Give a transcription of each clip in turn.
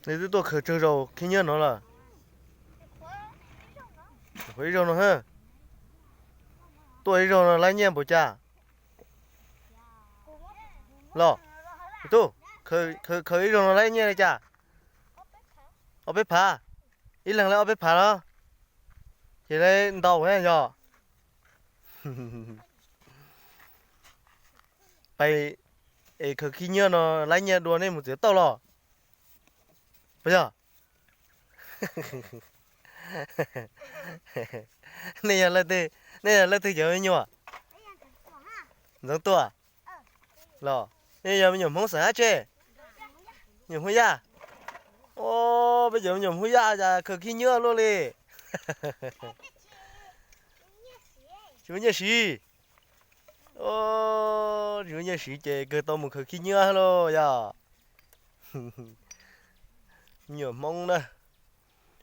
Nej twb tuaj khaws tsawg zaus khib nyiab no lawm? Ib zaug no, tuaj ib zaug no laib nyiaj npaum cas? Los, tub, khaws ib zaug no laib nyiaj li cas? Ob peb phav. Ib leeg laib ob peb phav los? Ces laib ntau thiab yog? Pais es khaws khib nyiab no laib nyiaj dua nej mus txiav tauj los? Puas yog? Nej yog leej twg, nej yog leej twg cov me nyuam? Ntxoov Tuam los? Nej yog me nyuam Hmoob xeem dab tsi? Nyuam Hmoob Yaj. Peb cov me nyuam Hmoob Yaj cas khaws khib nyiab luaj li. Tsis muaj nyiaj siv. Tsis muaj nyiaj siv ces kawg tau mus khaws khib nyiab lauj yog? Me nyuam Hmoob na,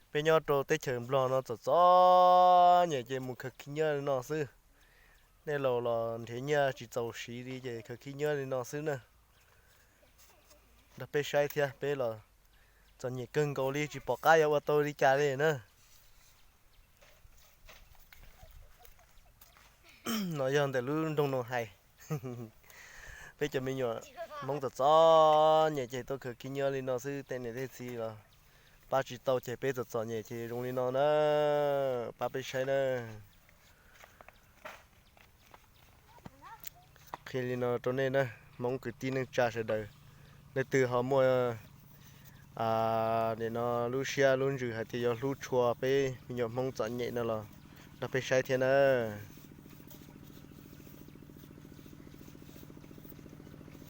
peb nyob rau teb chaws Nplog no txom txom nyem ces mus khaws khib nyiab li no xwb. Nej laus los nrhiav nyiaj tsis txaus siv li ces khaws khib nyiab li no xwb na. Nrog peb saib thiab, peb los txom nyem kawg nkaus li tsis pom qab yuav ua tau li cas li na. No yog ntawm lub nroog Noo Hais. Peb cov me nyuam Hmoob txom txom nyem ces tuaj khaws khib nyiab li no xwb, tej niam tej txiv los pab tsis tau ces peb txom txom nyem ces zoo li no na. Pab peb saib na. Qhia li no rau nej na, Hmoob kwv tij neej tsa sawv daws, leej twg ho muaj nim no lub siab lub ntsws hais tias yuav hlub tshua peb me nyuam Hmoob txom nyem no los nrog peb saib thiab na.